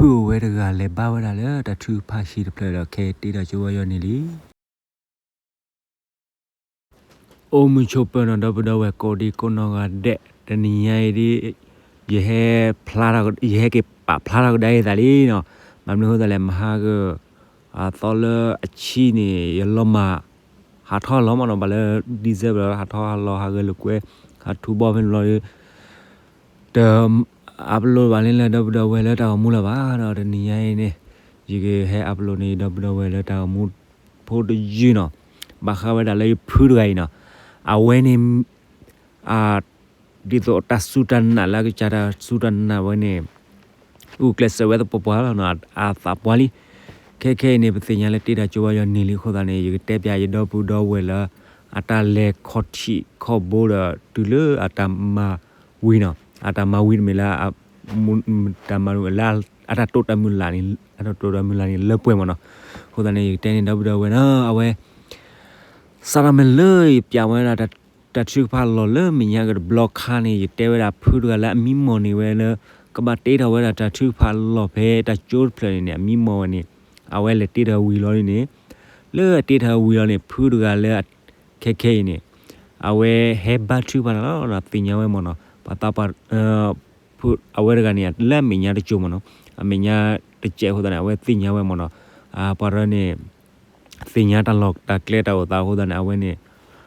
ပပုၢ်ဝဲၢ်တဂၤလဲၤဘါဝဲဒၣ်လၢတၢ်ထုကဖၣ်ဟံၣ်တဖျၢၣ်ဒီး ခဲအံၤတ့ဒီးကၠိဝဲယွၤန့ၣ်လံ. အိၣ်မုာ်ဆိးပၢၤနီၤ ဒီပုၢ်ဒီဝဲၢ်ကိးဒံကိးနီၢ်ဂၤဒဲး, တနံၤညါအံၤဒ် ယဟဲဖျါထီၣ် ယဟဲက့ၤပာ်ဖျါထီၣ်ကဒါအံၤသးလံနီၤ. ဘၣ်မနုၤအဃိသတးလဲၣ် မဟါက အသီလၢအဆံန့ၣ် ယလီၤမၢ် ဟးထီၣ်လီၤမးနီၤ, ဘၣ်လၢ December ဟးထီၣ်ဟးလီၤ ဟးဂဲၤလိာ်ကွဲ ဟးထူဘီဖဲန့ၣ်ဘျီဒီး တ upload ဘၣ်လၢ လၢဒီပုၢ်ဒီဝဲၢ်လၢတၢ်ဂီၤမူလၢၤဘၣ်ဒီး တနံၤညါအံၤန့ၣ် ယကဟဲ upload န့ၣ် ဒီပုၢ်ဒီဝဲၢ်လၢတၢ်ဂီၤမူဖိတယုၢ်နီၤ. ဘၣ်ဃးဝဲဒၣ်လၢယဖုတဂၤအံၤနီၤ, အဝဲန့ၣ် ဒ်သိးတၢ်စူၢ်တၢ်နာ်လၢအကစၢ်တၢ်စူၢ်တၢ်နာ်ဝဲန့ၣ် ဂုာ်ကျဲးစၢးဝဲသပှၢ်ပှၢ်လီၤနီၤ, အသးပှၢ်လံ. ခဲခဲအံၤန့ၣ် ပသ့ၣ်ညါလၢတ့ဒီးကၠိဝဲယွၤန့ၢ်လံအဃိသတးန့ၣ် ယကတဲပၠးယဒီပုၢ်ဒီဝဲၢ်လၢ အတၢ်လဲၤခီၣ်ထံးခီၣ်ဘိဒီးတုၤလၢအတၢ်မၤဝံၤနီၤ, အတၢ်မၤဝံၤတမ့ၢ်လၢ တၢ်မၤဝံၤလၢအတၢ်တိာ်တၢ်မုၢ်လၢ်န့ၣ် အတၢ်တိာ်တၢ်မုၢ်လၢ်န့ၣ်လၢပှဲၤမးနီၤ. အဃိသတးန့ၣ် ယကတဲန့ၢ်ဒီပုၢ်ဒီဝဲၢ်နီၤ အဝဲ စးထီၣ်မ့ၢ်လၢယပၠးဝဲဒၣ် တၢ်ထုကဖၣ်လီၢ်လၢမဲာ်ညါကတဘျီခါန့ၣ် ယတဲဝဲဒၣ်ဖုတဂၤလၢအမံမီၢ်န့ၢ်ဝဲလၢ ကဘၣ်တ့ထီၣ်ဝဲဒၣ်တၢ်ထုကဖၣ်လီၢ်ဖဲတၢ်ကၠိတဖျၢၣ်န့ၣ်န့ၣ် အမံမီၢ်ဝဲန့ၣ် အဝဲလဲၤတ့ထီၣ်ဝံၤလီၤဒ်န့ၣ် လၢအတ့ထီၣ်ဝံၤလီၤန့ၣ် ဖုတဂၤလၢ ခဲခဲအံၤန့ၣ် အဝဲဟဲဘါထုကဖၣ်တၢ်လီၤ သ့ၣ်ညါဝဲမးနီၤ ပှၤသးပှၢ် အဝဲတဂၤန့ၣ် လၢအမဲာ်ညါတကၠိမးနီၤ အမဲာ်ညါတကဲးအဃိသတးန့ၣ် အဝဲသ့ၣ်ညါဝဲမးနီၤ ပှၤတဂၤန့ၣ် သ့ၣ်ညါတၢ်လီၢ်တၢ်ကျဲတၢ်အိၣ်သးအဃိသတးန့ၣ် အဝဲန့ၣ်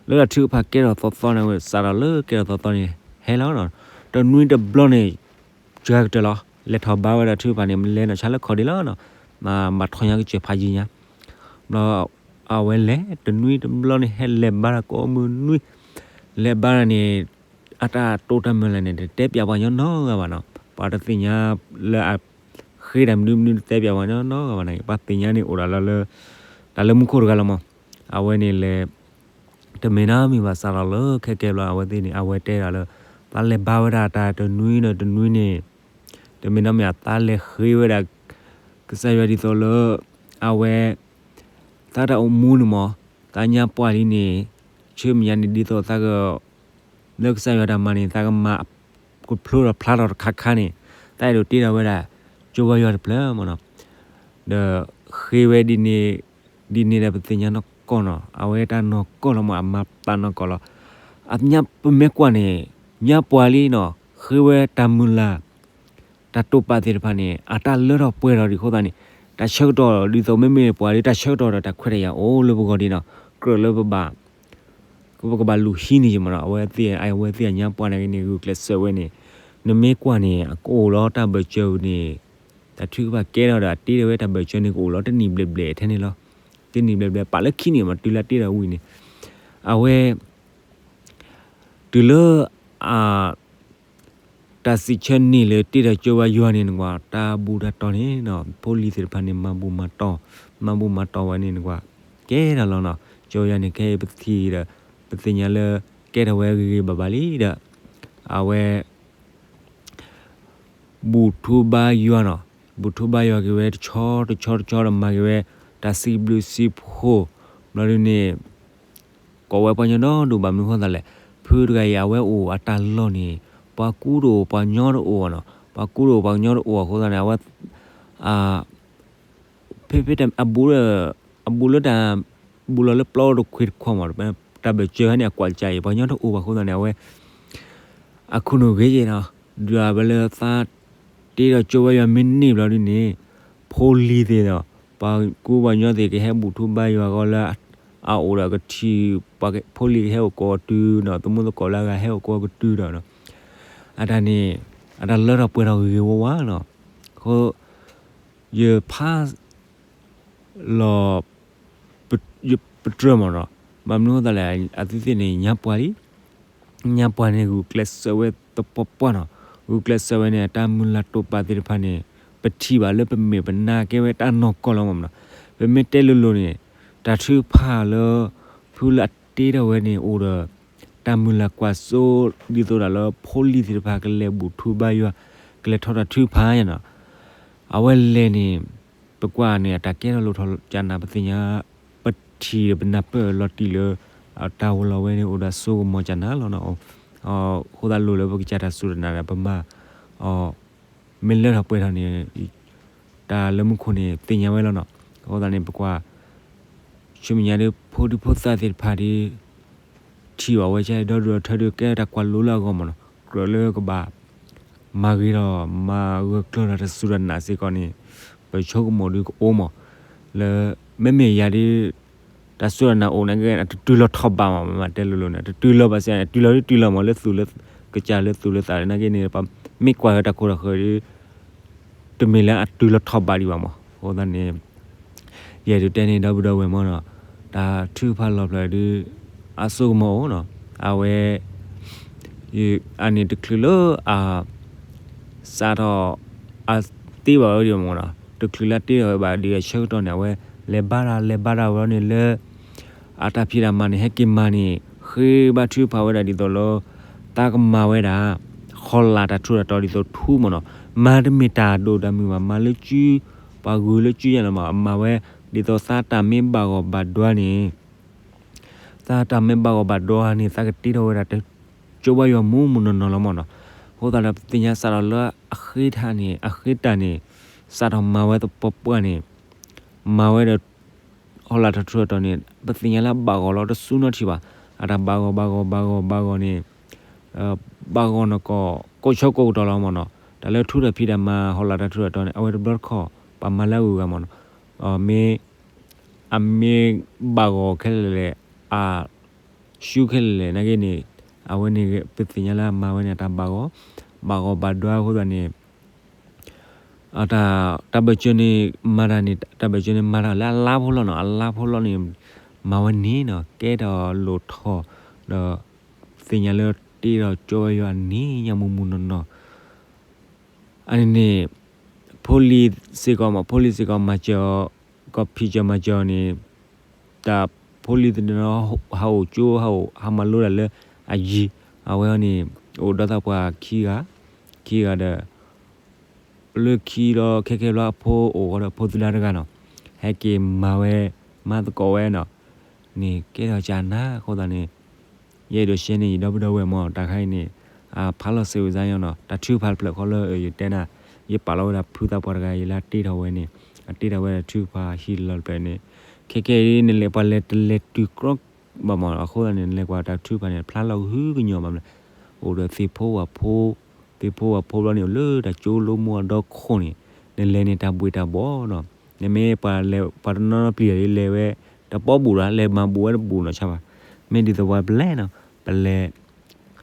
လၢတၢ်ထုကဖၣ်ကဲထီၣ်သီသီန့ၣ် အဝဲစးထီၣ်လၢကဲထီၣ်သီသီန့ၣ် ဟဲလီၤနီၤ တနွံတဘျီန့ၣ် စှၤကတၢၢ်လီၤ လဲၤထီၣ်ဘါဝဲဒၣ်ထုကဖၣ်န့ၣ် လဲၤနီၢ်ဆါလၢခီၣ်ဒ့လီၤနီၤ မၤထီၣ်ညါကစၢၢ်ဖးယံၤညါ ဘျီ အဝဲလဲၤ တနွံတဘျီန့ၣ် ဟဲလဲၤဘါတၢ်ကိးမုၢ်နွံ လဲၤဘါတၢ်န့ၣ် အတၢ်တိာ်တၢ်မုၢ်လၢ်န့ၣ် တတဲပၠးပှၤကညီနီတဂၤဘၣ်နီၤ ပှၤတသ့ၣ်ညါလၢအ ဃ့တၢ်မနုၤမနုၤတတဲပၠးပှၤကညီနီတဂၤဘၣ်န့ၣ် ပှၤသ့ၣ်ညါန့ၣ်အိၣ်ဒၣ်လၢ တၢ်လၢမူခိၣ်တဂၤလီၤမး အဝဲန့ၣ်လဲၤ တမ့ၢ်နီတမံၤဘၣ်စးထီၣ်လၢခဲကဲဘျီ အဝဲသ့ၣ်န့ၣ် အဝဲတဲဒၣ်လၢ သးလဲၤဘါဝဲဒၣ်တၢ်တနွံဒီးတနွံန့ၣ် တမ့ၢ်နီတမံၤ သးလဲၤဃ့ဝဲဒၣ် ကစၢ်ယွၤဒ်သိးလၢ အဝဲ သးတၢ်အိၣ်မူန့ၣ်မး သးညါပှၢ်လံန့ၣ် ဆၢမညါန့ၣ်ဒ်သိးသးက လၢကစၢ်ယွၤတၢ်မၤန့ၣ် သးကမၤ ကဖျိထီၣ်ဖျါထီၣ်တခါခါန့ၣ် သးအဲၣ်ဒိးတ့ထီၣ်ဝဲဒၣ် ကၠိဝါယွၤတဖျၢၣ်မးနီၤ ဒီးဃ့ဝဲဒ်န့ၣ် ဒ်န့ၣ်ဒီးပသ့ၣ်ညါနီၢ်ကီၢ်နီၤ အဝဲတၢ်နီၢ်ကီၢ်လီၤမး အမၤသးနီၢ်ကီၢ်လီၤ အညါပမ့ၢ်ကွၢ်န့ၣ် ညါပှၢ်လံနီၤ ဃ့ဝဲတၢ်မုၢ်လၢ် တၢ်တိာ်ပာ်သ့ၣ်တဖၣ်န့ၣ် အတၢ်လၢထီၣ်ပှဲၤထီၣ်ဒံးအဃိသတးန့ၣ် တၢ်ဆၢကတီၢ်ဒ်သိးမ့မ့ၢ်ပှၤဒီး တၢ်ဆၢကတီၢ်ဒီးတၢ်ခွဲးတၢ်ယာ်အိၣ်လၢပဂီၢ်ဒ်နီၤ ကြၢးလၢပဘၣ် ပကဘၣ်လူၤဟံးန့ၢ်ယမးနီၤ အဝဲသ့ၣ် အဝဲသ့ၣ်အညါပှၢ်န့ၣ်ဂ့ၤန့ၣ် ဂုာ်ကျဲးစၢးဝဲန့ၣ် နမ့ၢ်ကွၢ်န့ၣ် အကအိၣ်လီၤတၢ်ဘၢၣ်စၢၤန့ၣ် တၢ်ထုကဖၣ်ကဲထီၣ်ဒီးအတ့ထီၣ်ဝဲတၢ်ဘၢၣ်စၢၤန့ၣ် ကအိၣ်လီၤတနံၣ်ဘျဲၣ်ဘျဲၣ်ထဲန့ၣ်လီၤ တနံၣ်ဘျဲၣ်ဘျဲၣ် ပာ်လၢခံနံၣ်မး တုၤလၢအတ့ထီၣ်ဝံၤန့ၣ် အဝဲ တုၤလၢ အ တၢ်စံးဆၢန့ၢ်လၢတ့ထီၣ်ကၠိဝါယွၤန့ၣ်နကွၢ် တၢ်ဘူၣ်တၢ်တီၢ်န့ၣ်နီၤ ဖိလံၤသ့ၣ်တဖၣ်န့ၣ် မၤဘူၣ်မၤတီၢ် မၤဘူၣ်မၤတီၢ်ဝဲန့ၣ်နကွၢ် ကဲထီၣ်လီၤနီၤ ကၠိဝါယွၤန့ၣ် ခဲအံၤပထံၣ်ဒီး ပသ့ၣ်ညါလၢ ကဲထီၣ်ဝဲဂ့ၤဂ့ၤဘၣ်ဘၣ်လံဒီး အဝဲ ဘူၣ်ထူဘါယွၤနီၤ ဘူၣ်ထူဘါယွၤက့ၤဝဲတဆီတဆီတဆီဒီးမၤက့ၤဝဲ တၢ်စံးဘျုးစံးဖှိၣ် ဘျီဒ်န့ၣ် ကိးဝဲပှၤကညီဒီဒူၣ်ဘၣ်မနုၤဃိသးလဲၣ် ဖုတဂၤအံၤ အဝဲအိၣ်အတၢ်လီၢ်န့ၣ် ပှၤကူတအိၣ် ပှၤကညီတအိၣ်နီၤ ပှၤကူတအိၣ် ပှၤကညီတအိၣ်အဃိသတးန့ၣ် အဝဲ ဖဲဖဲအဘူး အဘူးလၢတၢ် ဘူးလီၤလၢပျီတခွ့တခွီမး တၢ်ဘၢၣ်စၢၤဟဲန့ၣ် အကွၢ်ကၢ်အံၤ ပှၤကညီတအိၣ်ဘၣ်အဃိသတးန့ၣ် အဝဲ အခိၣ်နူာ်ဂ့ၤက့ၤနီၤ ဒုးအဝဲလၢသးတ့ထီၣ်ကၠိဝဲယွၤမ့ၢ်န့ၢ်ဘျီဒ်န့ၣ် ဖိလံၤသ့ၣ်ဒီး ပှၤကူပှၤကညီသ့ၣ်ကဟဲဘူၣ်ထူဘါယွၤဂီၢ်လၢ အအိၣ်ဒီးကထံၣ် ဖိလံၤကဟဲအိၣ်ကိးအီၤတုၤဒီး သမူသကိးလၢအဂၤဟဲအိၣ်ကိးအီၤကတုၤဒီး အတၢ်န့ၣ် အတၢ်လၢထီၣ်ပှဲၤထီၣ်ဂ့ၤဂ့ၤဝါဝါနီၤ အဃိ ယဖး လီၤ ယပတြၢၤမးနီၤ ဘၣ်မနုၤအဃိသတးလဲၣ် အဝဲသ့ၣ်န့ၣ် ညါပှၢ်လံ ညါပှၢ်န့ၣ် ဂုာ်ကျဲးစၢးဝဲသပှၢ်ပှၢ်နီၤ ဂုာ်ကျဲးစၢးဝဲန့ၣ် တၢ်မုၢ်လၢ်တိာ်ပာ်သ့ၣ်တဖၣ်န့ၣ် ပထံၣ်ဘၣ်လၢပမဲာ်ပနါကဲဝဲတၢ်နီၢ်ကီၢ်လီၤမးနီၤ ပမ့ၢ်တဲလိၤလိၤန့ၣ် တၢ်ထုကဖၣ်လၢ ဖုလၢအတ့ထီၣ်ဝဲန့ၣ် အိၣ်ဒီး တၢ်မုၢ်လၢ်ကွၢ်စိ ဒ်သိးဒၣ်လၢဖိလံၤသ့ၣ်တဖၣ်ကလဲၤဘူၣ်ထူဘါယွၤ ကလဲၤထီၣ်တၢ်ထုကဖၣ်နီၤ အဝဲလဲၤန့ၣ် ပကွၢ်န့ၣ် အတၢ်ကဲထီၣ်လိၣ်ထီၣ်ကနၤ ပသ့ၣ်ညါ ပထံၣ်ဒီးပနၢ်ပၢၢ်လီၤတံၢ်လၢ တၢ်ဝဲလီၤဝဲန့ၣ် အိၣ်ဒီးစိကမီၤကနၤလီၤနီၤ အဃိသတးလိၣ်လၢပကစၢ်တၢ်စူၢ်တၢ်နာ်ဒီးပမၤ မ့ၢ်လၢထီၣ်ပှဲၤထီၣ်န့ၣ် တၢ်လၢမူခိၣ်န့ၣ် သ့ၣ်ညါဝဲလီၤနီၤ. အဃိသတးန့ၣ် ပကွၢ် ဆူမဲာ်ညါဒီး ဖိဒံဖိသၣ်သ့ၣ်တဖၣ်ဒီး ထံၣ်ဘၣ်ဝဲကဲဒီဒူၣ်ဒီထၢဒီး ကဲတၢ်ကွၢ်လိလၢအဂီၢ်မးနီၤ. ကြၢးလၢကဘၣ် မၤဂ့ၤထီၣ် မၤဂၢၢ်ကျၢၤထီၣ်တၢ်စူၢ်တၢ်နာ်စ့ၢ်ကီးန့ၣ် ပဆိကမိၣ်ဒုးကအိၣ်မး လၢ မ့မ့ၢ်ယၤဒီး တၢ်စူၢ်တၢ်နာ်အိၣ်နာ်က့ အတတုၤလီၤထီၣ်ဘးမး မ့ၢ်တဲလိၤလိၤန့ၣ် တတုၤလီၤဘၣ်စ့ၢ် တုၤလီၤဒုးတုၤလီၤမး လၢသူၣ်လၢကစၢ်လၢသူၣ်လၢသးနာ်က့န့ၣ် ပမ့ၢ်ကွၢ်ဃီတၢ်ခိၣ်တၢ်ဃၢၤဒီး တမ့ၢ်လၢအတုၤလီၤထီၣ်ဘးဒံးဘၣ်မး. အဃိသတးန့ၣ် ယအဲၣ်ဒိးတဲန့ၣ် ဒီပုၢ်ဒီဝဲၢ်မးနီၤ, တၢ်ထုကဖၣ်လီၢ်ဖျၢၣ်ဒုး အစိကမီၤအိၣ်နီၤ, အဝဲ အန့ၣ်တချုးလၢအ စးထီၣ် အတ့ဘၣ်ဝဲဒံးမးနီၤ, တချုးလၢအတ့ထီၣ်ဝဲဘၣ်ဒံးအဆၢကတီၢ်န့ၣ် အဝဲလဲၤဘါတၢ်လဲၤဘါတၢ်ဝဲန့ၣ်လၢ အတၢ်ဖံးတၢ်မၤန့ၣ် ဟဲက့ၤမၤန့ၣ် ဃ့ဘါထုကဖၣ်ဝဲဒၣ်ဒ်သိးလၢ သးကမၤဝဲဒၣ် ဟီၣ်လာ်တၢ်ထူးတၢ်တီၤဒ်သိးထူမးနီၤ, မၤတမ့ၢ်တၢ်ဒိၣ်တၢ်မုၢ်ဘၣ် မၤလၢစု ပှၤဂုၤလၢစုယါန့ၣ်မး မၤဝဲ ဒ်သိးသးတၢ်မ့ၢ်ဘၣ်ဂီၢ်ဘၣ်ဒွါန့ၣ် သးတၢ်မ့ၢ်ဘၣ်ဂီၢ်ဘၣ်ဒွါန့ၣ် သးကတ့ထီၣ်ဝဲဒၣ် ကၠိဘါယွၤမူးမူးနီၢ်နီၢ်လီၤမးနီၤ. အဃိသတးဒီး ပသ့ၣ်ညါစးထီၣ်လၢအဃ့တၢ်န့ၣ် အဃ့တၢ်န့ၣ် စးထီၣ်မၤဝဲသပှၢ်ပှၢ်န့ၣ် မၤဝဲဒီး ဟီၣ်လာ်တၢ်ထူးတၢ်တီၤန့ၣ် ပသ့ၣ်ညါလၢအဘၣ်ဂီၢ်လီၤ တစူးနီတထံၣ်ဘၣ်. အတၢ်ဘၣ်ဂီၢ်ဘၣ်ဂီၢ်ဘၣ်ဂီၢ်ဘၣ်ဂီၢ်န့ၣ် ဘၣ်ဂီၢ်နီၢ်ကီၢ် ကိးဆၢကိးကတီၢ်လီၤမးနီၤ. တၢ်လၢထူတၢ်ဖံးတၢ်မၤဟီၣ်လာ်တၢ်ထူးတၢ်တီၤန့ၣ် အဝဲတဘျီတခီၣ် ပှၤမၤလၢအဂုၤအဂၤမးနီၤ. မ့ၢ် အမ့ၢ်ဘၣ်ဂီၢ်ခဲလၢာ်လဲၣ် အ ဆူခဲလၢာ်လဲၣ်နာ်က့န့ၣ် အဝဲန့ၣ် ပသ့ၣ်ညါလၢအမၤဝဲန့ၣ် အတၢ်ဘၣ်ဂီၢ် ဘၣ်ဂီၢ်ဘၣ်ဒွါအဃိသတးန့ၣ် အတၢ် တၢ်ဘၢၣ်စၢၤန့ၣ် မၤတၢ်န့ၣ် တၢ်ဘၢၣ်စၢၤန့ၣ် မၤတၢ်လၢအလါဖိလီၤနီၤ, အလါဖိလီၤန့ၣ် မၤဝဲန့ၣ်နီၤ ကဲထီၣ်လိၣ်ထီၣ် ဒီး သ့ၣ်ညါလၢတ့ထီၣ်ကၠိဝဲယွၤန့ၣ် ညါမူးမူးနီၢ်နီၢ် အန့ၣ်န့ၣ် ဖိလံၤစ့ၢ်ကီးမး ဖိလံၤစ့ၢ်ကီးမၤစၢၤအီၤ ကီၢ်ဖံးစၢၤမၤစၢၤအီၤန့ၣ် တၢ်ဖိလံၤသန့ၤ ဟးအိၣ်ကၠိ ဟးအိၣ် ဟးမၤလိတၢ်လၢအယံၤ အဝဲန့ၣ် အိၣ်ဒီးသးပှၢ်ခံဂၤ ခံဂၤဒီး လၢခံလီၤ ခဲခဲဘျီအဖိအိၣ်ဃီဒီးဖိသဒါတဂၤနီၤ ဟဲက့ၤမၤဝဲ မၤသကိးဝဲနီၤ န့ၣ်ကဲထီၣ်ကနၤအဃိသတးန့ၣ် ယအဲၣ်ဒိးရှဲန့ၣ် ယဒီပုၢ်ဒီဝဲၢ်မး တၢ်ခါအံၤန့ၣ် အဖးလီၤစ့ဝံၤစါညီနီၤ တၢ်ထုကဖၣ်တဖျၢၣ်ဃီလၢယတဲနၤ ယပာ်လီၤဝဲဒၣ်ဖုသးပှၢ်တဂၤ ယလၢအတ့ထီၣ်ဝဲန့ၣ် အတ့ထီၣ်ဝဲဒၣ်ထုကဖၣ်ဟံၣ်လီၤတဖျၢၣ်န့ၣ် ခဲခဲအံၤ နလဲၤပှၤလဲၤတလဲၤတုၤကြီဘၣ်မး အဃိသတးန့ၣ် နလဲၤကွၢ်တၢ်ထုကဖၣ်န့ၣ် ဖျါလီၤဂုၤကညီဘၣ်မး အိၣ်ဒီးသ့ၣ်ဖိဝၣ်ဖိ သ့ၣ်ဖိဝၣ်ဖိဘျီန့ၣ် အိၣ်လၢတၢ်ကၠိလိမိၢ်အဒီခိၣ်န့ၣ် နလဲၤန့ၣ်တၢ်ဘှ့ၣ်တၢ်ဘှီၣ်နီၤ နမ့ၢ်ပှၤလဲၤ ပှၤတနီၤနီၤပျံၤတၢ်ဒ်လဲၤဝဲ တပီဘူးဒီး လဲၤမၤဘူးဝဲတဘူးနီၤဆါဘၣ် မ့ၢ်ဒ်သိးပှၤပလဲၤနီၤ ပလဲၤ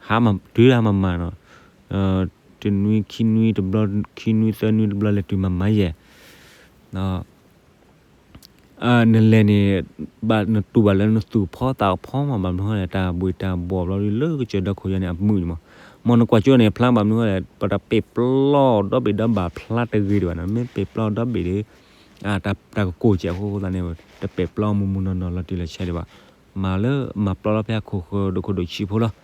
ဟးမၤတုၤဟးမၤမၤနီၤ တနွံခံနွံတဘျီ ခံနွံသၢနွံတဘျီ လဲၤတုၤမၤမၤယဲၢ် နလဲၤန့ၣ် ဘၣ်နတူၢ်ဘၣ်လၢနသူၣ်ဖီသးဖီမး ဘၣ်မနုၤဃိလဲၣ် တၢ်ဘှ့ၣ်တၢ်ဘှီၣ်ဘျီဒ်လၢကစၢၢ်ဒီခိၣ်ယါန့ၣ် အမုာ်န့ၣ်မး မ်နကွၢ်ကၠိန့ၣ် ဖျါဘၣ်မနုၤဃိလဲၣ် ပတပ့ၤပျီဒီဘ့ၣ်ဒီဘၣ်ဖျါတဂ့ၤဒံးဘၣ်နီၤ မ့ၢ်ပ့ၤပျီဒီဘ့ၣ်ဒီး တၢ်ကကိၢ်ကဲးအဃိသတးန့ၣ် တပ့ၤပျီမူးမူးနီၢ်နီၢ်လီၤတံၢ်လီၤဆဲးဒံးဘၣ် မၤလၢမၤပျီလီၤဖဲအခိၣ်ဃၢၤဒိၣ်ခိၣ်ဒိၣ်ဆံးဖိလီၤ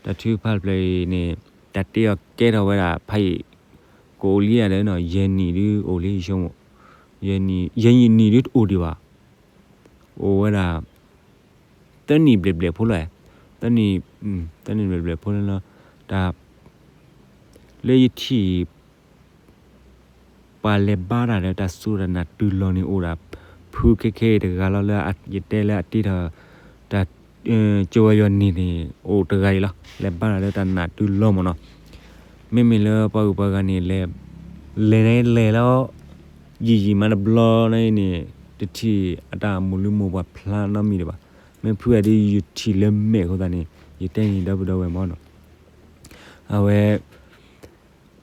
တၢ်ထုကဖၣ်တဖျၢၣ်အံၤန့ၣ် တၢ်တ့အီၤကဲထီၣ်ဝဲဒၣ်ဖးယံာ် ကအိၣ်လံယၤဒီးနီၤ ယဲၢ်နံၣ်ဒုအိၣ်လံ ယဆိကမိၣ် ယဲၢ်နံၣ် ယဲၢ်နံၣ်ဒုတအိၣ်ဒံးဘၣ် အိၣ်ဝဲဒၣ် သၢနံၣ်ဘျဲၣ်ဘျဲၣ်ဖိလီၤ သၢနံၣ် သၢနံၣ်ဘျဲၣ်ဘျဲၣ်ဖိလီၤ တၢ် လၢယထံၣ် ပှၤလဲၤဘါတၢ်ဒီးတၢ်စူၢ်တၢ်နာ်တုၤလီၤန့ၣ်အိၣ်ဒၣ် ဖုခဲခဲတဂၤလီၤလၢ ယတဲလၢအတ့ထီၣ် တၢ် ကၠိဝဲယွၤန့ၣ်န့ၣ် အိၣ်တဂၤအံၤလီၤ လဲၤဘါတၢ်လၢတၢ်နာ်တုၤလီၤမးနီၤ မ့မ့ၢ်လၢပှၤဂုၤပှၤဂၤန့ၣ် လဲၤ လဲၤန့ၣ်လဲၤလီၤ ယံာ်ယံာ်မးတဘျီန့ၣ် တထံၣ်အတၢ်မိၢ်လုၢ်မိၢ်ပှၢ်ဖျါနီတမံၤဒံးဘၣ် မ့ၢ်ဖုအံၤဒ်ယထံၣ်လၢမဲာ်အဃိသတးန့ၣ် ယတဲန့ၣ်ဒီပုၢ်ဒီဝဲၢ်မးနီၤ အဝဲ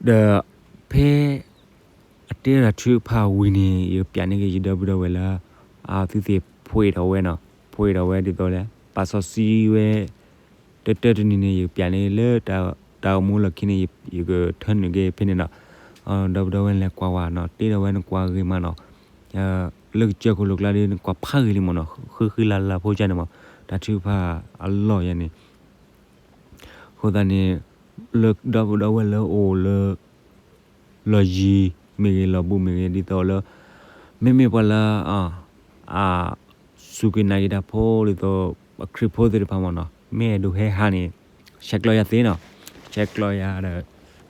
ဒီး ဖဲ အတဲတၢ်ထုကဖၣ်ဝံၤန့ၣ် ယကပျးန့ၢ်က့ၤယဒီပုၢ်ဒီဝဲၢ်လၢ အသုသ့ၣ်ဖှ့ၣ်ထီၣ်ဝဲနီၤ ဖှ့ၣ်ထီၣ်ဝဲဒ်သိးလဲၣ် ပာ်စီဆှံဝဲ တၢတၢတနံၤန့ၣ် ယကပျးန့ၢ်လၢ တၢ်အိၣ်မူလီၢ်ခံန့ၣ် ယကထၢနုာ်က့ၤဖဲန့ၣ်နီၤ ဒီပုၢ်ဒီဝဲၢ်လဲၤကွၢ်ဝဲနီၤ တ့ထီၣ်ဝဲနကွၢ်ဂ့ၤမးနီၤ လၢကစၢၢ်ခိၣ်လိာ်ကျါဒီး နကွၢ်ဖးဂ့ၤလံမးနီၤ ဃံဃံလၤလၤဖိကၢ်န့ၣ်မး တၢ်ထုကဖၣ်အလီၢ်ယဲန့ၣ် အဃိသတးန့ၣ် လၢဒီပုၢ်ဒီဝဲၢ်လၢအိၣ်လၢ လီၢ်ယံၤမ့ၢ်ဂ့ၤ လီၢ်ဘူးမ့ၢ်ဂ့ၤ ဒ်သိးလၢ မ့မ့ၢ်ပှၤလၢ အ အ စူၢ်က့ၤနာ်က့ၤတၢ်ဖိဒ်သိး အခရံာ်ဖိသ့ၣ်တဖၣ်မးနီၤ မ့ၢ်အဲၣ်ဒိးဟဲဟးန့ၣ် ဆဲးကျိးယၤသ့နီၤ ဆဲးကျိးယၤ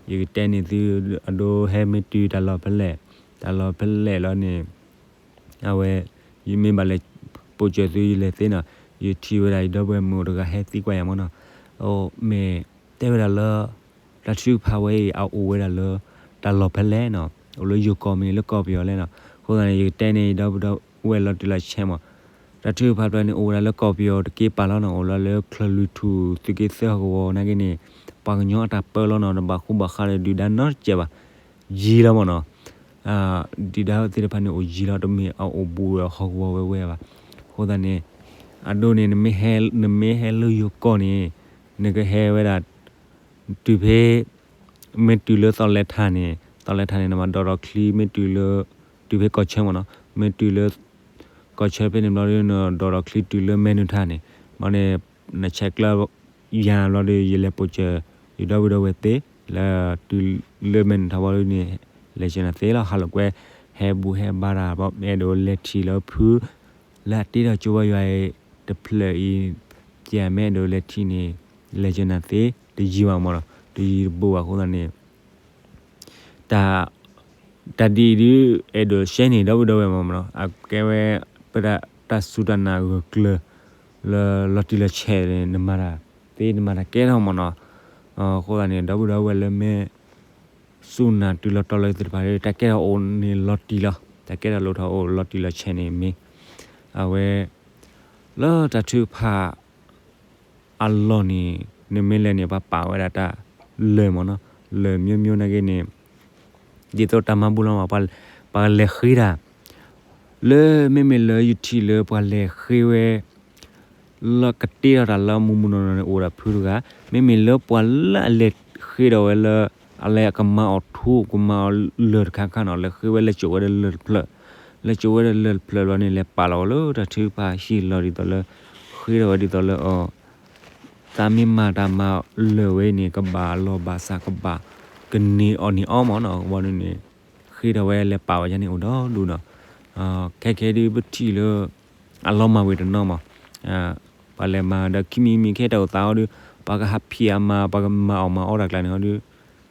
ဒီး ယကတဲန့ၢ်သု အဒိဟဲမ့ၢ်တုၤတၢ်လီၢ်ဖဲလဲၣ် တၢ်လီၢ်ဖဲလဲၣ်လီၤန့ၣ် အဝဲ ယမ့ၢ်ဘၣ်လဲၤပိာ်စၢၤသုယလဲၤသ့နီၤ, ယထံၣ်ဝဲဒၣ်ယဒီပုၢ်ဝဲၢ်မုၣ်တဂၤဟဲသံကွၢ်ယၤမၢ်နီၤ, မ့ၢ်တဲဝဲဒၣ်လၢ တၢ်ထုကဖၣ်ဝဲအံၤ အအိၣ်ဝဲဒၣ်လၢ တၢ်လီၢ်ဖဲလဲၣ်နီၤ, အိၣ်လၢယိၤကီၢ်မ့ၢ်လၢကီၢ်ပယီၤလဲၣ်နီၤ, အဃိသတးန့ၣ် ယကတဲန့ၢ်ယဒီပုၢ်ဒီဝဲၢ်လီၤတံၢ်လီၤဆဲးမး, တၢ်ထုကဖၣ်တဖျၢၣ်န့ၣ် အိၣ်ဝဲဒၣ်လၢကီၢ်ပယီၤတက့ၢ်ပာ်လီၤနီၤ, အိၣ်လီၤလၢချၢၣ်လွံၢ်ထူၣ်သုးက့သၢဟီၣ်ကဝီၤနာ်က့န့ၣ် ပှၤကညီအတၢ်ပၢလီၤနီၤ, တဘၣ်ဃူဘၣ်ဃးဒီးဒုၣ်ဒါနီတစဲးဘၣ် ယံာ်လီၤမၢ်နီၤ, ဒုၣ်ဒါသ့ၣ်တဖၣ်န့ၣ်အိၣ်ယံာ်လီၤ, တမ့ၢ်အအိၣ်ဘူးဒီးဟီၣ်ကဝီၤဝဲဝဲဘၣ်, အဃိသတးန့ၣ် အဒိန့ၣ် နမ့ၢ်ဟဲလၢယိၤကီၢ်န့ၣ် နကဟဲဝဲဒၣ် တုၤဖဲ မ့ၢ်တုၤလၢသီလဲထါန့ၣ် သီလဲထါန့ၣ် နမၤဒိးထီၣ်ချံ မ့ၢ်တုၤလၢ တုၤဖဲကီၢ်ဆၢမၢ်နီၤ, မ့ၢ်တုၤလၢ ကီၢ်ဆၢဖဲန့ၣ်ဘျီဒီး နဒိးထီၣ်ချံတုၤလၢမဲနုၤထါန့ၣ်, ဘျီန့ၣ် နဆဲးကျၢ ယၤဘျီဒီး ယလဲၤပိာ်စၢၤ ယဒီပုၢ်ဒီဝဲၢ်သ့ လၢတုၤလၢမဲနုၤထါဘျီဒ်န့ၣ် လဲၤစၢၤနၤသ့လီၤ, ဟးလိာ်ကွဲ ဟဲဘူၣ်ဟဲဘါတၢ် ဘၣ်မ့ၢ်အဲၣ်ဒိးလဲၤထံၣ်လၢဖု လၢအတ့ထီၣ်ကၠိဘါယွၤအံၤ တဖျၢၣ်အံၤ ပမ့ၢ်အဲၣ်ဒိးလဲၤထံၣ်န့ၣ် လဲၤစၢၤနၤသ့ တယံာ်ဘၣ်မၢ်နီၤ, တယံာ်တဘူးဘၣ်အဃိသတးန့ၣ် တၢ် တၢ်ဒ်အံၤဒုး အဲၣ်ဒိးရှဲန့ၢ်ဒီပုၢ်ဒီဝဲၢ်မၢ်မၢ်နီၤ, အကဲဝဲ ပတၢ်စူၢ်တၢ်နာ်ဂၢၢ်ကျၢၤ လၢလီၤတံၢ်လီၤဆဲးန့ၣ် နမၤတၢ်သ့ နမၤတၢ်ကဲထီၣ်မၢ်နီၤ, အဃိသတးန့ၣ် ဒီပုၢ်ဒီဝဲၢ်လၢမ့ၢ် စူၢ်နာ်တုၤလီၤတီၤလီၤသ့ၣ်တဖၣ် တၢ်ကဲထီၣ်အိၣ်န့ၣ်လီၤတံၢ်လီၤ, တၢ်ကဲထီၣ်လိၣ်ထီၣ်အိၣ်လီၤတံၢ်လီၤဆဲးန့ၣ်မ့ၢ် အဝဲ လၢတၢ်ထုကဖၣ် အလီၢ်န့ၣ် နမ့ၢ်လဲၤန့ၣ် ပှၤပာ်ဝဲဒၣ်တၢ်လၢာ်မၢ်နီၤ, လၢာ်မျိုးမျိုးနာ်က့န့ၣ် ဒ်သိးတၢ်မၤဘူၣ်လီၤမး ပှၤလဲၤဃ့တၢ် လၢမ့မ့ၢ်လၢယထံၣ်လၢ ပှၤလဲၤဃ့ဝဲ လၢကတ့ထီၣ်တၢ်လၢမူမူနီၢ်နီၢ်န့ၣ် အိၣ်ဒၣ်ဖုတဂၤ, မ့မ့ၢ်လၢပှၤလၢအလဲၤဃ့ဒီးဝဲလၢ အလဲၤကမၤအီၤထူ ကမၤအီၤလၢာ်တခါခါနီၤ, လဲၤဃ့ဝဲလဲၤစိာ်ဝဲဒီးလၢာ်တဖျၢၣ်, လဲၤစိာ်ဝဲဒီးလၢာ်တဖျၢၣ်ဘျီန့ၣ် လဲၤပာ်လီၤဝဲလၢတၢ်ထုကဖၣ်ဟံၣ်လီၤဒ်သိးလၢ ဃ့ထီၣ်ဝဲဒ်သိးလၢအီၤ သးမ့ၢ်မၤတၢ်မၤလၢာ်ဝဲန့ၣ် ကဘၣ်လီၢ်ဘၣ်စး ကဘၣ်ကန့ၢ်အီၣ်န့ၢ်အီမၢ်နီၤ, ဘၣ်ဒ်န့ၣ် ဃ့ထီၣ်ဝဲလဲၤပာ်ဝဲဒ်န့ၣ်အိၣ်ဒီဒူၣ်နီၤ, ခဲခဲဒ်ပထံၣ်လၢ အလီၤမၢ်ဝဲတနီၤမး, ပှၤလဲၤမၤဒီးခံမံၤမံၤခဲတၢ်အိၣ်သးအီၤဒီး ပှၤကဟးဖံးအမၤ ပှၤကမၤအီၣ်မၤအီတၢ်ကျါန့ၣ်အီၤဒီး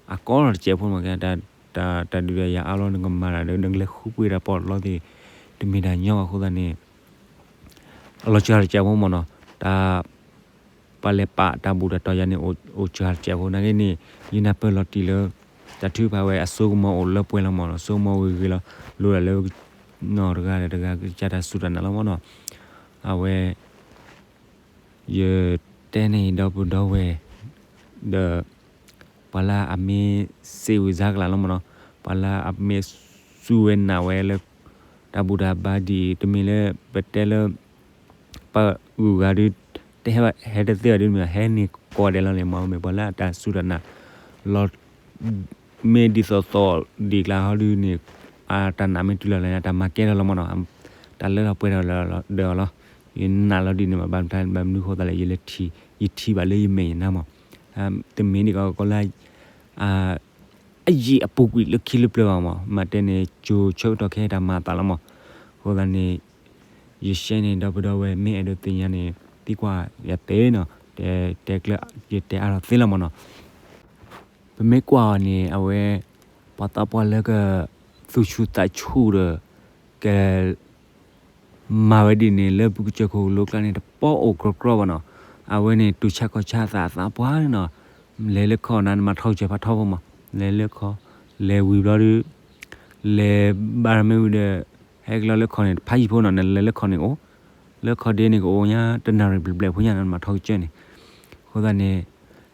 အကီထီၣ်တစဲးဖိမး, တၢ်ဒုးတၢ်ယၤအါလီၤ နကမၤတၢ်ဒီး နကလဲၤဃုပှ့ၤတၢ်ပီးတၢ်လီသ့ၣ် တမ့ၢ်တၢ်ညီဘၣ်အဃိသတးန့ၣ် အလီၤစှၤတစဲးဖိမၢ်နီၤ, တၢ် ပှၤလဲၤပာ်တၢ်ဘူၣ်တၢ်တီၤယၤန့ၣ် အိၣ်စှၤတစဲးဖိ နာ်က့န့ၣ် ယနၢ်ပၢၢ်လီၤတံၢ်လၢ တၢ်ထုကဖၣ်ဝဲအစိကမီၤအိၣ်လၢပှဲၤလီၤမၢ်နီၤ, စိကမီၤဂ့ၤဂ့ၤလီၤ, လိၣ်ဒၣ်လၢ နီၢ်တဂၤဒီးတဂၤ ကစၢ်တၢ်စူၢ်တၢ်နာ်လီၤမၢ်နီၤ, အဝဲ ယတဲန့ၢ်ဒီပုၢ်ဒီဝဲၢ် ဒီး ပှၤလၢအမ့ၢ်စံးဝံၤစါကလးလီၤမၢ်နီၤ, ပှၤလၢအမ့ၢ်စူၢ်ဝဲနာ်ဝဲလၢ တၢ်ဘူၣ်တၢ်ဘါဒ်အံၤ တမ့ၢ်လၢပတဲလၢ ပဂုၤဂၤဒုး တဟဲဘၣ် ဟဲတသ့ဘၣ်ဒ်မ့ၢ် ဟဲန့ၢ်ကိးဂၤဒဲးလီၤန့ၣ် မ့ၢ်ပှၤလၢအတၢ်စူၢ်တၢ်နာ် လီၤ မ့ၢ်ဒ်သိးသိးဒ်ကျါဟီဒုးန့ၣ် အတၢ်နာ်မ့ၢ်တုၤလီၤလၢ တၢ်မၤကဲထီၣ်လီၤမၢ်နီၤ, တၢ်လၢထီၣ်ပှဲၤထီၣ်ဒီးအီၤလီၤ, ယနာ်လီၤဒ်န့ၣ်မး ဘၣ်မနုၤအဃိသတးလဲၣ် ယလဲၤထံၣ် ယထံၣ်ဘၣ်လၢယမဲာ်ယနါမး, တမ့ၢ်ဒ်ကီးကီးလၢ အယံာ်အပူၤကွံာ်လၢခံလၢပျၢၤဘၣ်မး, မ့ၢ်တဲန့ၣ် ကၠိၤဆၢကတီၢ်ခဲအံၤတၢ်မၤအသးလီၤမး, အဃိသတးန့ၣ် ယရှဲန့ၣ် ဒီပုၢ်ဒီဝဲၢ် မ့ၢ်အဲၣ်ဒိးသ့ၣ်ညါန့ၣ် သံကွၢ်ယၤသ့နီၤ, တဲကျၢၤ ယတဲအါထီၣ်သ့လီၤမးနီၤ, ပမ့ၢ်ကွၢ်အီၤန့ၣ် အဝဲ ပှၤသးပှၢ်လၢက သူၣ်ဆူၣ်သးဆူၣ်ဒီး က မၤဝဲဒ်န့ၣ် လၢပကစၢၢ်ခိၣ်လိၤကျါန့ၣ် တပီအိၣ်ကြီကြီဘၣ်နီၤ, အဝဲန့ၣ် တူၢ်ဆါခီၣ်ဆါအသးအသးပှၢ်န့ၣ်နီၤ, လဲၤလၢခီၣ်နၤ နမၤထီကစၢၢ်ဖးထီဖိမး, လဲၤလၢခီၣ် လဲၤဝံၤဘျီဒုး လဲၤဘၣ်မ့ၢ်ဝံၤဒီး ဟဲကလီလၢခီၣ်န့ၣ် တဖးယံၤဖိနီၤ, နလဲၤလၢခီၣ်န့ၣ်အိၣ်, လၢခီၣ်ဒ့န့ၣ်ကအိၣ်ညါ တနၣ်ရံၣ်ဘျဲၣ်ဘျဲၣ်ဖိညါ နမၤထီကစၢၢ်န့ၣ်, အဃိသတးန့ၣ်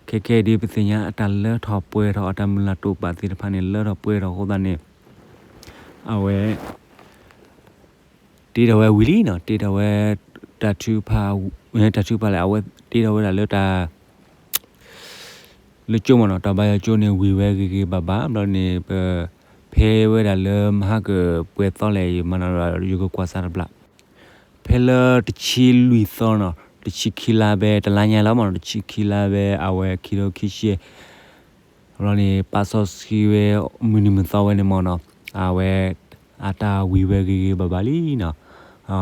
ခဲခဲဒ်ပသ့ၣ်ညါအတၢ်လၢထီၣ်ပှဲၤထီၣ် အတၢ်မုၢ်လၢ်တိာ်ပာ်သ့ၣ်တဖၣ်န့ၣ် လၢထီၣ်ပှဲၤထီၣ်အဃိသတးန့ၣ် အဝဲ တ့ထီၣ်ဝဲဝံၤလံနီၤ, တ့ထီၣ်ဝဲ တၢ်ထုကဖၣ် တၢ်ထုကဖၣ်လဲၣ် အဝဲတ့ထီၣ်ဝဲဒၣ်လၢတၢ် လၢကၠိမးနီၤ, တၢ်ဘါယွၤကၠိန့ၣ် ဝံၤဝဲဂ့ၤဂ့ၤဘၣ်ဘၣ်, ဘျီန့ၣ် ပ ဖဲဝဲဒၣ်လၢမဟါကပှဲၤသီလဲၣ် ယမၤနီၤ ယကကွၢ်စးတဘျီ ဖဲလၢတဆံလွံၢ်သီနီၤ, တဆံခံလါဘဲ တလါညါလီၤမးနီၤ, တဆံခံလါဘဲ အဝဲခံထိခံဆံ ဘျီန့ၣ် ပာ်စီဆှံဝဲ မုၢ်နံၤမုၢ်သီဝဲန့ၣ်မးနီၤ, အဝဲ အတၢ်ဝံၤဝဲဂ့ၤဂ့ၤဘၣ်ဘၣ်လံနီၤ, အ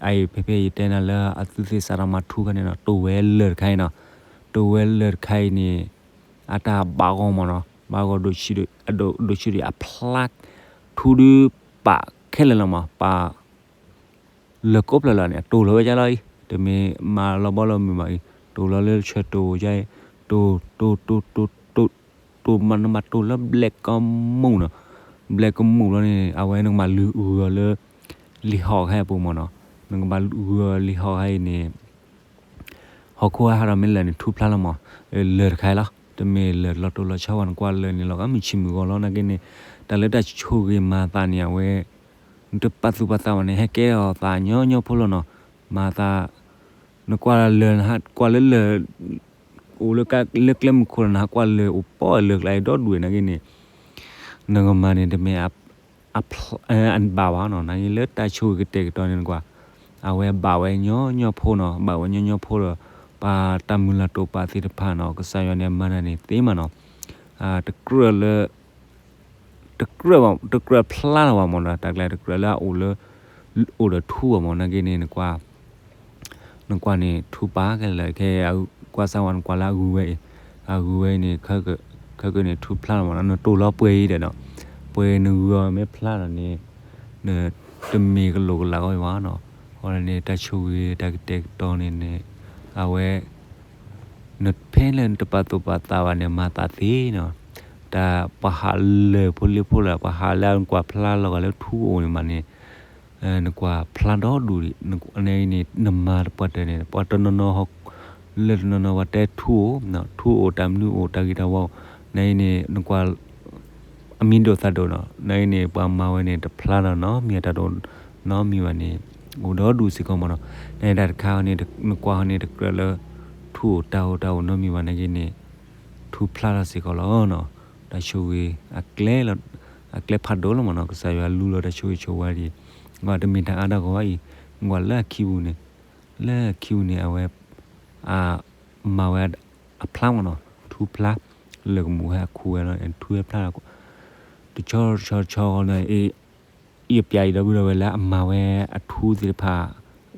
အံၤဖဲဖဲယတဲနၤလၢ အသုသ့ၣ်စးထီၣ်မၤထူခါန့ၣ်နီၤ, တိၢ်ဝဲလၢာ်တခါအံၤနီၤ, တိၢ်ဝဲလၢာ်တခါအံၤန့ၣ် အတၢ်ဘၣ်ဂီၢ်မးနီၤ, ဘၣ်ဂီၢ်ဒိၣ်ဆံးဒိၣ် အဒိၣ်ဒိၣ်ဆံးဒိၣ်အဖျါ ထူဒုးပာ်ခဲလၢာ်လီၤမး, ပာ် လၢကိးဖျၢၣ်လီၤန့ၣ် အတိၢ်လီၤဝဲဒ်လီၤအံၤ, တမ့ၢ်မၤလီၤဘီလီၤမုၢ်မးအံၤ, တိၢ်လီၤလၢဆၢတိၢ်ယါအံၤ, တိၢ် တိၢ် တိၢ် တိၢ် တိၢ် တိၢ်မး နမၤတိၢ်လၢဘျဲၣ်ကမူၣ်နီၤ, ဘျဲၣ်ကမူၣ်လီၤန့ၣ် အဝဲနကဘၣ်လုၢ်အုၣ်အီၤလၢ လံာ်ဟီၣ်ခဲအံၤအပူၤမးနီၤ, နကဘၣ်လုၢ်အုၣ်အီၤလံာ်ဟီၣ်ခဲအံၤန့ၣ် ဟီၣ်ခိၣ်ဟဲဟးဒီးမ့ၢ်လၢာ်န့ၣ် ထူဖျါလီၤမး, လၢာ်တခါအံၤလီၤ, တမ့ၢ်လၢာ်လီၤတိၢ်လီၤဆီဝဲ နကွၢ်လၢာ်န့ၣ် လီၤဂာ်မုၢ်ဆံးမုၢ်ဂီၤလီၤ နာ်က့န့ၣ်, တၢ်လၢတၢ်ဆိၣ်ဂ့ၤမၤသးန့ၣ် အဝဲ နတပာ်သူၣ်ပာ်သးဘၣ်န့ၣ် ဟဲကဲထီၣ်သးညီညီဖိလီၤနီၤ, မၤသး နကွၢ်လၢာ် ကွၢ်လၢလၢာ် အိၣ်လၢကျဲမုၢ်ခိၣ်လီၤ နဟးကွၢ်လၢာ်အိၣ်ပီၣ်လၢာ်ကျါအံၤဒီဒူၣ်န့ၣ် နာ်က့န့ၣ် နကမၤန့ၣ် တမ့ၢ် အဘၣ်ဘၣ်နီၤ, နာ်က့လၢတၢ်ဆိၣ်ဂ့ၤကတဲာ်ကတီၤန့ၣ်နကွၢ်, အဝဲဘၣ်ဝဲညီညီဖိနီၤ, ဘၣ်ဝဲညီညီဖိဒီး ပှၤတၢ်မုၢ်လၢ်တိာ်ပာ်သ့ၣ်တဖၣ်နီၤ, ကစၢ်ယွၤန့ၣ်မၤတၢ်န့ၣ်သ့မးနီၤ, တကြၢးလၢ တကြၢးဘၣ် တကြၢးဖျါလီၤဘၣ်မးနီၤ, တၢ်ကျါတကြၢးလၢအအိၣ်လၢ အိၣ်ဒီးထူဘၣ်မး နာ်က့န့ၣ် နကွၢ်န့ၣ် ထူပာ်ခဲလၢာ်ခဲဆ့ ကွၢ်စၢ်ဝဲ နကွၢ်လၢအဂုၤဝဲအံၤ, အဂုၤဝဲအံၤန့ၣ် ခဲကနံၣ်န့ၣ် ထူဖျါလီၤမးနီၤ, နတိၢ်လီၤပှဲၤအံၤဒီးနီၤ, ပှဲၤနဂုၤအီၤမ့ၢ်ဖျါလီၤန့ၣ် နတမ့ၢ်ကလိာ်ကလးဂီၢ်အံၤဘၣ်နီၤ, အဃိန့ၣ် တၢ်ဆိၣ်ဂ့ၤတၢ်ကတဲာ်ကတီၤန့ၣ်န့ၣ် အဝဲ နဖဲလၢနတပာ်သူၣ်ပာ်သးဘၣ်န့ၣ် မၤသးသ့နီၤ, တၢ်ပှၤဟးလၢာ်ဖိလံၤဖိလၢ ပှၤဟးလၢနကွၢ်ဖျါလီၤဂာ်လၢထူအိၣ်န့ၣ်မးန့ၣ် နကွၢ်ဖျါဒီဒူၣ်ဒံး, န့ၣ်န့ၣ် နမၤတပှၢ်တၢၢ်န့ၣ် ပှၤတနီၤနီၤ လၢတနီၤနီၤ ပှၤတဲထူအိၣ်, ထူအိၣ် တၢ်မနုၤအိၣ် တၢ်ဂ့ၤတၢ်ဝါအိၣ်, န့ၣ်န့ၣ် နကွၢ် အမံၤဒိၣ်သၣ်ဒိၣ်နီၤ, န့ၣ်န့ၣ် ပှၤမၤဝဲန့ၣ် တဖျါဒီးနီတမံၤ တၢ်တအိၣ်နီတမံၤဘၣ်န့ၣ် အိၣ်ဒီဒူၣ်စ့ၢ်ကီးမးနီၤ, န့ၣ်တၢ်တခါန့ၣ် နကွၢ်န့ၣ် တကြၢးလၢ ထူအိၣ်တၢ်အိၣ်တၢ်အိၣ်နီတမံၤဘၣ် နာ်က့န့ၣ် ထူဖျါလီၤစ့ၢ်ကီးလီၤနီၤ, တၢ်ဆိၣ်ဂ့ၤ အကျဲဖးဒိၣ်လီၤမးနီၤ, ကစၢ်ယွၤလူလီၤတၢ်ဆိၣ်ဂ့ၤဆိၣ်ဝါဒံး, ကွၢ်တမ့ၢ်တၢ်အါတၢ်ဂီၤဘၣ်အံၤ, ကွၢ်လၢအခံပူၤန့ၣ်, လၢအခံပူၤန့ၣ် အဝဲ အမၤဝဲအဖျါမးနီၤ, ထူဖျါ, လၢကမူၣ်ဟဲအခူဝဲလီၤ, ထူဟဲဖျါလီၤ, တဆီတဆီတဆီန့ၣ် ယပျးယဒီပုၢ်ဒီဝဲၢ်လၢအမၤဝဲအထူသ့ၣ်တဖၣ်,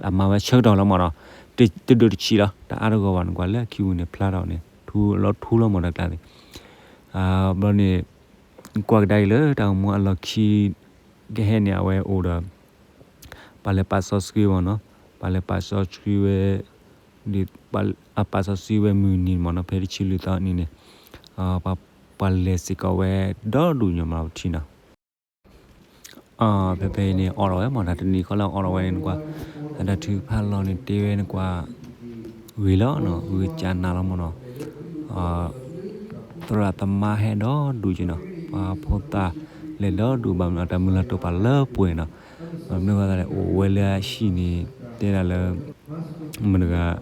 အမၤဝဲဆၢကတီၢ်လီၤမးနီၤ, တဒိၣ်တဆံးလီၤ, တအါတဂီၤဘၣ် နကွၢ်လၢအခံပူၤန့ၣ် ဖျါထီၣ်န့ၣ် ထူလီၤထူလီၤမးတၢ်ကျါန့ၣ်, ဘျီန့ၣ် ကွၢ်ကဒါအံၤလၢတၢ်အိၣ်မူအလီၢ်ခံ ကဟဲန့ၣ် အဝဲအိၣ်ဒီး ပှၤလဲၤပာ်စီဆှံမးနီၤ, ပှၤလဲၤပာ်စီဆှံဝဲ အပာ်စီဆှံဝဲမုၢ်နံၤမးနီၤ, ဖဲတဆံလွံၢ်သီနံၤန့ၣ်, ပှၤလဲၤစ့ၢ်ကီးဝဲဒီဒူၣ်ညါမး ပထံၣ်နီၤ, ဖဲဖဲအံၤန့ၣ် အိးထီၣ်ဝဲမး တၢ်တနံၤဃီလၢအိးထီၣ်ဝဲန့ၣ် နကွၢ် တၢ်ထုကဖၣ်လီၤန့ၣ် တ့ဝဲနကွၢ် ဂ့ၤလီၤနီၤ, ဂ့ၤကၢနၤလီၤမးနီၤ, သရၣ်သမါဟဲဒီဒူၣ်က့နီၤ, ပှၤဖိသၣ်လဲၤဒီဒူၣ်ဘၣ်မးနီၤ, တၢ်မုၢ်လၢ်တိာ်ပာ်လၢပှဲၤနီၤ, မ့ၢ်ဝဲဒၣ်လဲၣ် အိၣ်ဝဲလၢအဟံၣ်န့ၣ် တဲဒၣ်လၢ မတၤတဂၤ ဒ်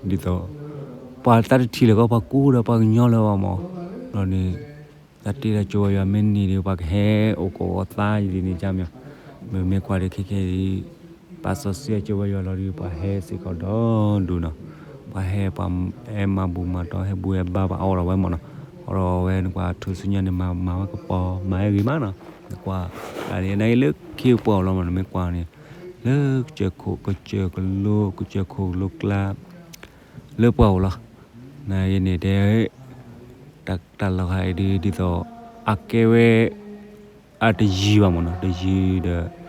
သိး ပှၤတၢ်တထံၣ်လၢၤကီး ပှၤကူဒီးပှၤကညီလၢၤဘၣ်မး, ဘျီန့ၣ် တၢ်တ့တၢ်ကၠိဝဲယွၤမ့ၢ်န့ၢ်ဒီး ပှၤကဟဲအိၣ်ကိးဂီၤသးယံၤန့ၣ် ကမ့ၢ် မ့မ့ၢ်ကွၢ်ဒီးခဲခဲအံၤ ပာ်စီဆှံအကၠိဝဲယွၤလီၤဒီး ပှၤဟဲစ့ၢ်ကီးဒီဒူၣ်နီၤ, ပှၤဟဲပှၤဟဲမၤဘူၣ်မၤတီၤ ဟဲဘူၣ်ဟဲဘါ ပှၤအိးထီၣ်ဝဲမးနီၤ, အိးထီၣ်ဝဲနကွၢ် ထူၣ်စုညါန့ၣ် မၤမၤဝဲကပီၤ မၤဝဲဂ့ၤမးနီၤ, နကွၢ် တၢ်န့ၣ် နလၢခံပှၢ်အိၣ်လီၤမး နမ့ၢ်ကွၢ်န့ၣ် လၢကစၢၢ်ခိၣ် ကစၢၢ်ကလိ ကစၢၢ်ခိၣ်ကလိကျါ လၢပှၢ်အိၣ်လီၤ, နဂ့ၤန့ၣ်တဲ တၢ်လီၢ်ခါအံၤဒ် ဒ်သိး အကဲဝဲ အတယံၤဘၣ်မးနီၤ, တယံၤ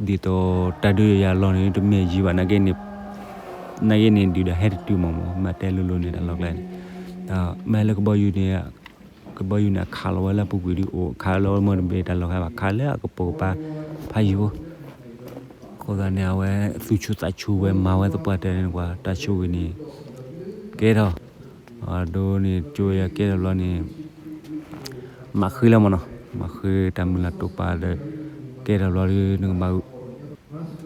ဒီး ဒ်သိးတၢ်ဒုးယၤလီၢ်န့ၣ် တမ့ၢ်ယံၤဘၣ် နဂ့ၤန့ၣ် နဂ့ၤန့ၣ် ဒုးဒီးဟဲတတုၤမးမး မ့ၢ်တဲလိၤလိၤန့ၣ် တၢ်လီၢ်ကျါန့ၣ်, မ့ၢ်လၢကဘီယူၤန့ၣ် ကဘီယူၤန့ၣ် အခးလီၤဝဲလၢအပူၤကွံာ်ဒ်အိၣ် ခးလီၤဝဲမ့ၢ်တဘ့ၣ်တၢ်လီၢ်ခါဘၣ် ခးလၢအကပိာ်ကပၤဖးယံၤဖိ အဃိသတးန့ၣ် အဝဲသူၣ်ဆူၣ်သးဆူၣ်ဝဲမၤဝဲသပှၢ်တၢၢ်န့ၣ်ကွၢ် တၢ်ဆိၣ်ဂ့ၤန့ၣ် ကဲထီၣ် အဒိန့ၣ် ကၠိဝဲယွၤကဲထီၣ်ဘျီန့ၣ် မၤဃ့လီၤမးနီၤ မၤဃ့တၢ်မုၢ်လၢ်တိာ်ပာ်ဒီး ကဲထီၣ်ဘျီဒီး နကဘၣ် ဒ်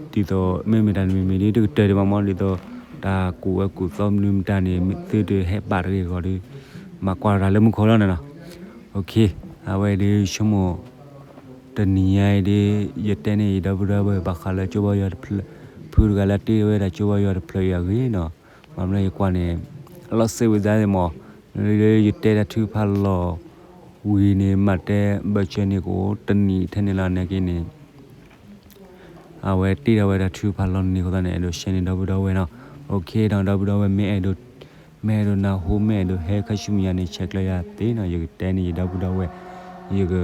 သိး မ့မ့ၢ်တၢ်တမံၤမံၤဒ် တကတၢၢ်ဒံးဘၣ်မး ဒ်သိး တၢ်ကူၣ်ဝဲကူၣ်သီမနုၤမတၤန့ၣ် သုတဟဲဘၣ်တဂ့ၤအဂီၢ်ဒီး မၤကွၢ်တၢ်လၢမူခိၣ်လီၤန့ၣ်နီၤ အဝဲဒ်ဆိကမိၣ် တနံၤညါအံၤဒ် ယတဲန့ၢ်ယဒီပုၢ်ဒီဝဲၢ် ဘၣ်ဃးလၢကၠိဘီယွၤတဖျၢၣ် ဖုတဂၤလၢတ့ဝဲဒၣ်ကၠိဘီယွၤတဖျၢၣ်အံၤအဂ့ၢ်နီၤ ဘၣ်မနုၤယကွၢ်န့ၣ် အလီၤစ့ဝံၤဒၣ်န့ၣ်မး လၢယတဲတၢ်ထုကဖၣ်လီၤဝံၤန့ၣ် မ့ၢ်တဲဘၢၣ်စၢၤန့ၣ်ကအိၣ်တနံၤထဲန့ၣ်လီၤ နာ်က့န့ၣ် အဝဲတ့ထီၣ်ဝဲဒၣ်ထုကဖၣ်လီၤနံၤအဃိသတးန့ၣ် အဲၣ်ဒိးရှဲန့ၢ်ဒီပုၢ်ဒီဝဲၢ်နီၤ OK ဒီးဒီပုၢ်ဒီဝဲၢ် မ့ၢ်အဲၣ်ဒိး မ့ၢ်အဲၣ်ဒိးနၢ်ဟူ မ့ၢ်အဲၣ်ဒိးဟဲခါဆူမဲာ်ညါန့ၣ် ဆဲးကျၢယၤသ့နီၤ ယကတဲန့ၢ်ယဒီပုၢ်ဒီဝဲၢ် ယက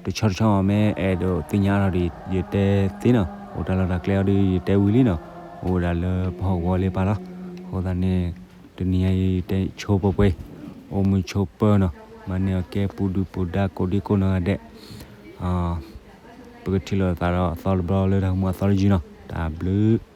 တဆီတဆီ မ့ၢ်အဲၣ်ဒိးသ့ၣ်ညါအါထီၣ်ဒီး ယတဲသ့နီၤ, အိၣ်တၢ်လီၢ်တၢ်ကျဲအီၤဒီး ယတဲဝံၤလံနီၤ, အိၣ်ဝဲဒၣ်လၢပဟီၣ်ကဝီၤလၢပၢ်လီၤ. အဃိသတးန့ၣ် တနံၤအံၤယတဲဆိပှဲၤပှဲၤ, အိၣ်မုာ်ဆိပၢၤနီၤ, မၤန့ၢ်အီၤကဲပူၤဒုၣ်ပူၤဒါကိးဒံကိးနီၢ်ဂၤဒဲး, ပကထံၣ်လိာ်သးဒီးအသီတဘျီလၢတၢ်ဂီၤမူအသီတယုၢ်နီၤ, တၢ်ဘျုး